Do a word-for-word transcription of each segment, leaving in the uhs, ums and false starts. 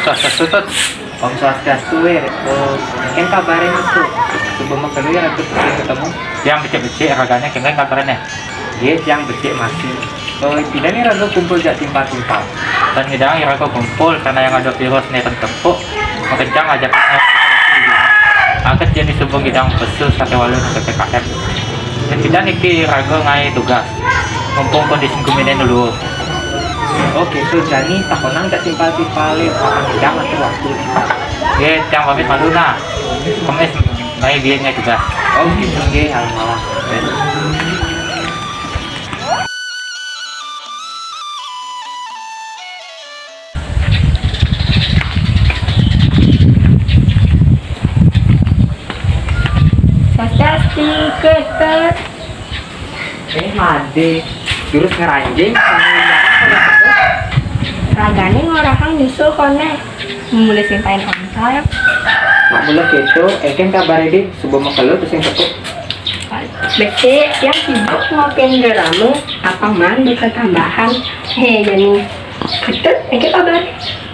Swastiastu, Tut. Om Swastiastu, Wér. Oh, kén kabaré, Tut? Suba makelo iraga tusing ketemu. Tiang becik-becik ragané, kén kabaré? Nggih, tiang becik masih. Oh, pidan iraga kumpul jak timpal-timpal? Tan ngidang iraga kumpul, karena yang ada virus né tepuk. Makejang ajak. Angkat jadi suba ngidang pesu saté walu P P K M. Dan pidan niki iraga ngaé tugas. Mumpung kondisi guminé luwih. Oké, Tut, jani takonang jak timpal-timpalé, apan ngidang atur waktu. Nggih, tiang pamit malu nah. Kemis ngaé biyen ngaé tugas. Oké, nggih, alang-alang. Swastiastu, Tut. Eh, Madé, terus ngeranjing. Ragané ngorahang nyusul koné. Mulih sing pain antar. Mak mula kéto, ékén kabaré, Dé, suba makelo tusing tepuk. Becik, tiang sibuk ngopin rerame, apang maan duka tambahan. Hé, jani. Betul, ékén kabaré?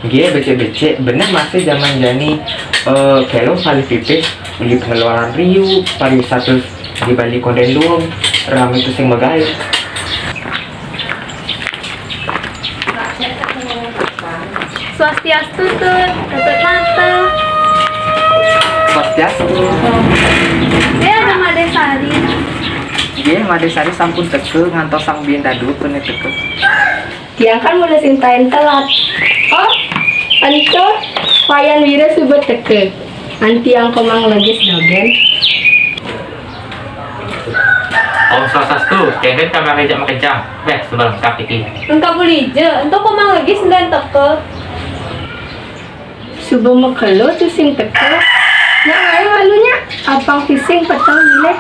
Nggih, becik-becik. Bener masih zaman jani, eh, kelo ngalih pipis, uli pengeluaran riuh, pariwisata di Bali kondén luung, ramé tusing magaé. Swastiastu, Tut. Tutup mata. Swastiastu. Nggih, Madé Sari. Nggih, Madé Sari sampun teka, ngantosang biyen dadu punika teka. Tiang kan mula sing pain telat. Oh, ento Wayan Wira suba teka. Antiang Komang Legis dogén. Om Swastiastu, kénkén kabaré jak makejang. Béh, suba lengkap iki. Lengkap uli ja, ento Komang Legis endén teka. Suba makelo tusing teka. Nya ngaé malu nya, apang tusing peteng milih.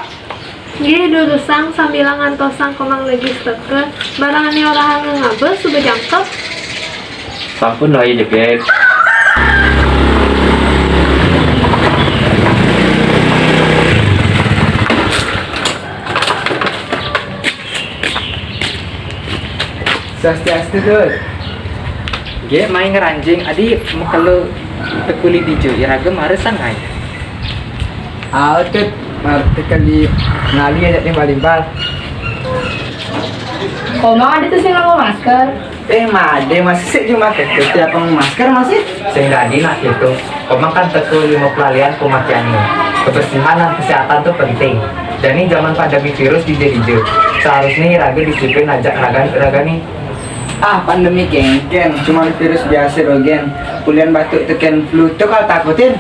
Nggih, durusang sambilang ngantosang Komang Legis teka. Barang ané orahanga ngaba suba jangkep. Sampun, Wai jegég. Swastiastu, Dul. Nggih, mai ngranjing. Adi makelo tekuli dija, iraga mara sang ai. Ae, Tut, mara tekuli ngali ajak timpal-timpal. Komang ada tu sing nganggo masker. Eh, Madé, masih sik jumah Tut, tiap nganggo masker masih. Sing dadi nak kéto. Komang kan teka lima pelalian pematiannya. Kebersihan dan kesehatan tuh penting. Jani zaman pandemi virus dija-dija. Seharusnya iraga disiplin ajak ragan iraga nih. Ah, pandemi kénkén, cuma virus biasa dogén. Ulian batuk tekén flu tuh kal takutin.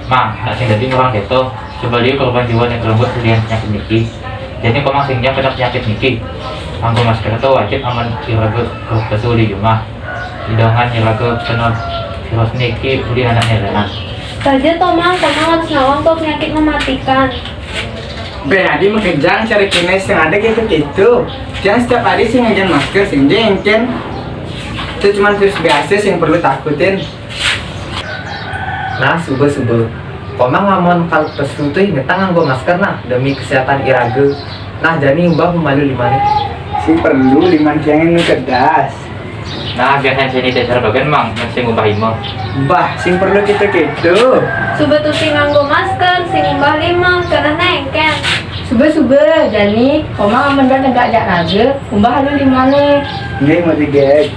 Mang, nak sing dadi ngurang kéto, coba liu korban jiwa yang kerembut ulian penyakit niki. Jani Komang sing nyam kena penyakit niki. Nganggo masker tuh wajib amun iraga kerep pesu di jumah. Idangan iraga kena virus niki uli anakné lenan. Saja to, Mang, Komang harus nawang to penyakit mematikan. Bé, adi makejang cara kéné sing ada kéto-kéto. Jangan setiap hari sing nganggo masker sing jengken. Itu cuma virus biasa sing perlu takutin. Nah, suba-suba. Komang amun kal pesu tuh ingetang nganggo masker nah demi kesehatan iraga. Nah, jani umbah malu limané. Sing perlu liman tiangé nu kedas. Nah, biasan sini dasar bagian, Mang, sing umbah ima. Bah, sing perlu kéto-kéto. Suba tuh sing nganggo masker, sing umbah lima, keneh nengken. Suba-suba, jani, Komang amun dah negak jak raga, umbah alu limané. Nggih, Mak Jegég.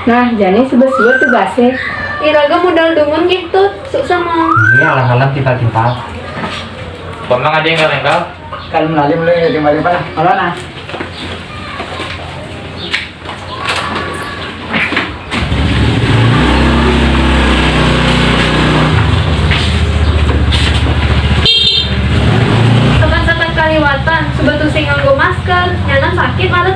Nah, jani suba-suba tuh basé. Iraga modal dumun gitu, sukses mah. Ini alang-alang timpal-timpal. Komang ada yang ngalengkal? Kalau melalim lu yang timpal-timpal. Kalau nah. Tekan-tekan kaliwatan, suba tuh sing nganggo masker, nyanan sakit malah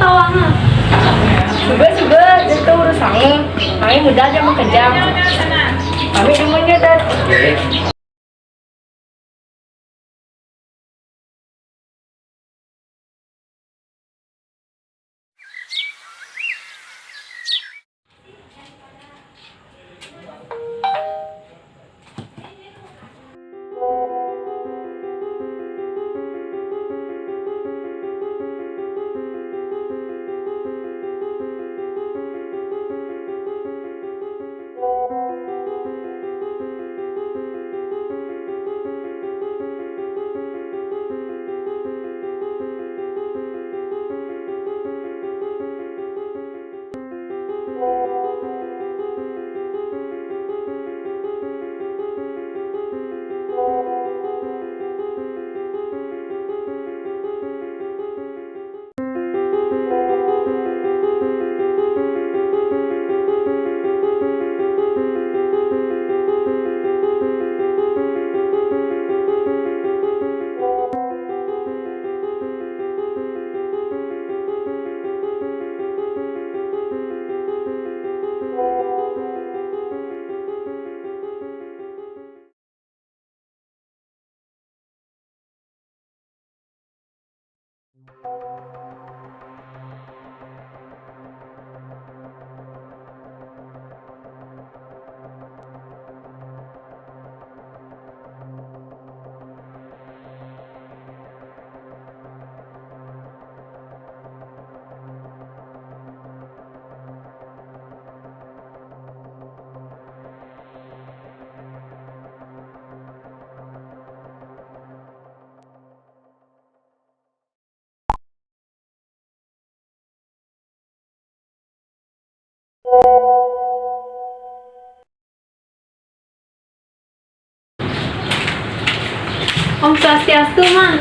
Om Swastiastu, Mang.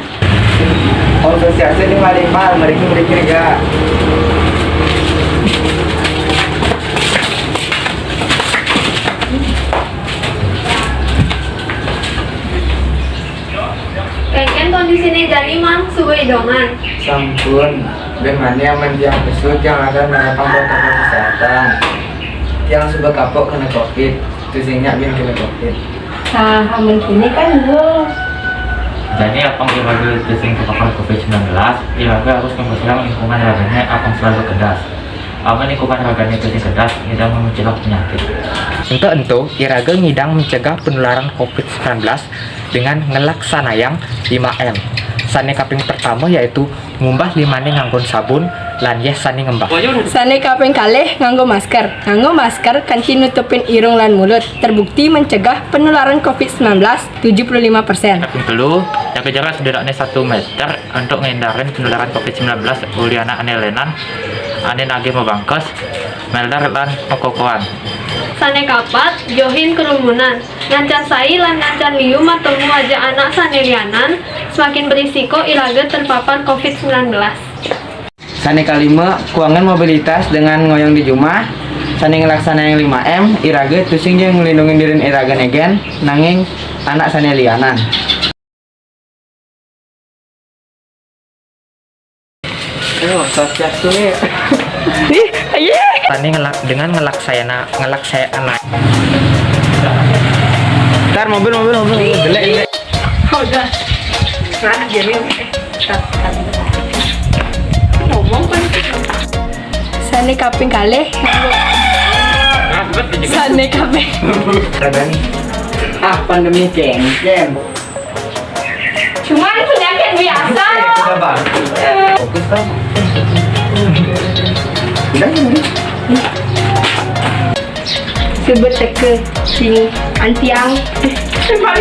Om Swastiastu, nih, mari, Mang, mari, mari, mari, ya. Kengken kondisiné jani, Mang, suba idongan. Sampun, ben mani aman tiang pesut yang ada nerapang protokol kesehatan. Tiang suba kapok kena covid, tusing nyak bin kena covid. Nah, amun kini kan, Bu. Jani apang iraga tusing terpapar covid sembilan belas, iraga harus mempersilang lingkungan raganya apang selalu kedas. Amun lingkungan raganya tusing kedas, ngidang mencegah penyakit. Untuk ento, iraga ngidang mencegah penularan covid sembilan belas dengan ngelaksanayang lima M. Sané kaping pertama yaitu ngumbah limané nganggon sabun lan yéh sané ngembah. Sané kaping kalih nganggo masker. Nganggo masker kanti nutupin irung lan mulut terbukti mencegah penularan covid sembilan belas tujuh puluh lima persen. Kaping telu, jaga jarak sederané satu meter untuk ngindarin penularan covid sembilan belas uli anak ané lénan, ané nagih mabangkes, meler lan makokoan. Sané kapat, johin kerumunan. Ngancan sai lan ngancan liu matemu ajak anak sané lianan, semakin berisiko iraga terpapar covid sembilan belas. Sané kalima, kuangan mobilitas dengan ngoyong di jumah. Sané ngelaksanayang lima M, iraga tusing ja ngelindungin dirin iraga negen, nanging anak sané lianan. Ayo, Swastiastu, ya. Ih, aye. Sané ngelak dengan ngelaksayana ngelaksayana. Ntar mobil, mobil, mobil, mobil, delek, delek. Udah. Nah, jadi eh, cut, cut. Ngomong kan. Sané kaping kalih. Sané kaping. Ragani. Ah, pandemi kengken. Cuman penyakit biasa. Sabar. Fokus, Bang. Udah, udah. Sebut teka sini antiang. Sebab